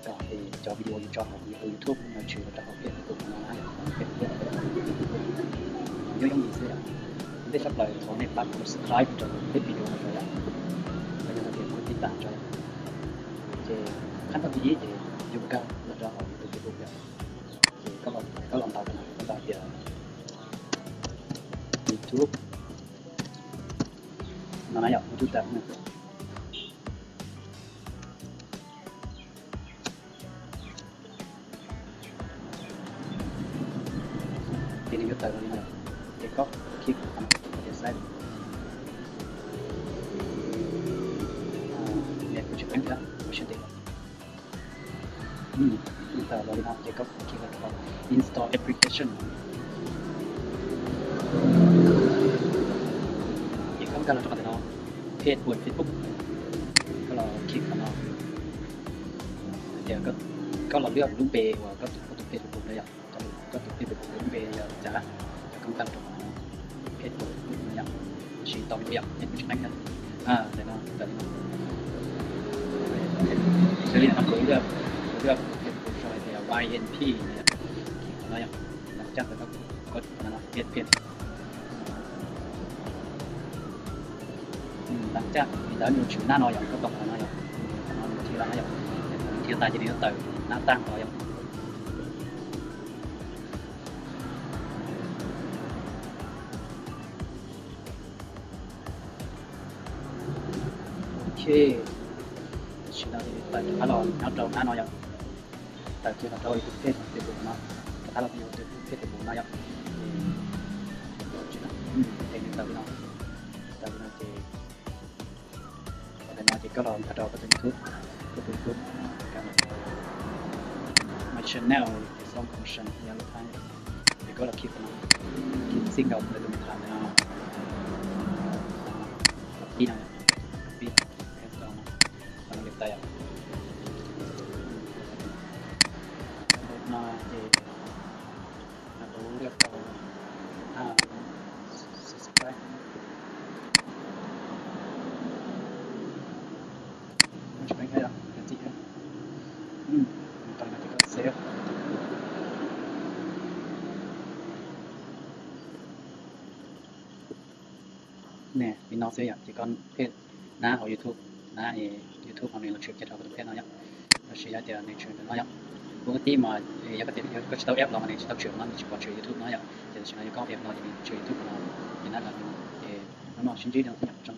Kom cov video yus tso hauv yus tus YouTube no tshwm los rau hauv peb tus no na yom, peb tus no. Yooj yooj yim xwb yom. Ua ntej tshaj plaws thov nej pab subscribe rau peb video no yom, los yog tias pab tib tas tso yom. Ces khab thawj thib ib ces yus kawg los rau hauv yus tus Facebook yom. Ces koj los ntaus no, koj ntaus tias YouTube no na yom, YouTube tas no. Ces nws yuav tawm los li no, ces koj click qhov no, koj tias save. Nws kuj tsis peeb thiab, kuv siab ntev. Nws tawm los li no ces koj click qhov install application. Ces koj nkag los rau qhov ntawm no, page for Facebook, koj los click qhov no. Ces koj los lwaj lub npe uas koj tus page Facebook na yom, koj tus page Facebook lub npe yog cas, ces koj nkag los rau qhov no, page for Facebook no yom, siv tau li yom, page Facebook na. Ntawm no, ntawm no, li no kuv lwaj, kuv lwaj Facebook sau hais tias Y N P no yom, no cas ntawm no kuv, no page, page. Lam caj li ntawd nws tshwm nab no yom, koj tos qhov no yom, qhov no nws thiaj los no yom, nws thiaj tas ces nws yuav tawm nab tag nrho yom. Ok, tam sim no ces tawm rov qab los nyob rau nab no yom, tawm kiag los rau yus tus page Facebook no, rov qab los yus tus page Facebook no yom. Ces nws tawm li no, tawm li no ces, ntawm no ces koj los nkag rau koj tus YouTube, koj tus YouTube, My Channel, Xoo Khoo Shan yog lub thab, ces koj los click no, click single ntawm tus me tham ntawm no, copy no, copy, paste no, qhov no li tais yom. No ces kuv lwaj tau subscribe. Li no ces koj save. Nws li no xwb yom, ces koj page nab hauv YouTube, nab YouTube no nws los tshwm kiag rau koj tus page no yom. Tab sis yog tias nws tshwm ntawm no yom, kuv tib mas yog koj tias koj tsis tau app los mas nws tsis tau tshwm no, nws tsis pom tshwm YouTube no yom. Ces tam sim no yog koj app no ces nws tshwm YouTube no, ces nab los li no. Ces hnub no sib ntsib li no xwb yom.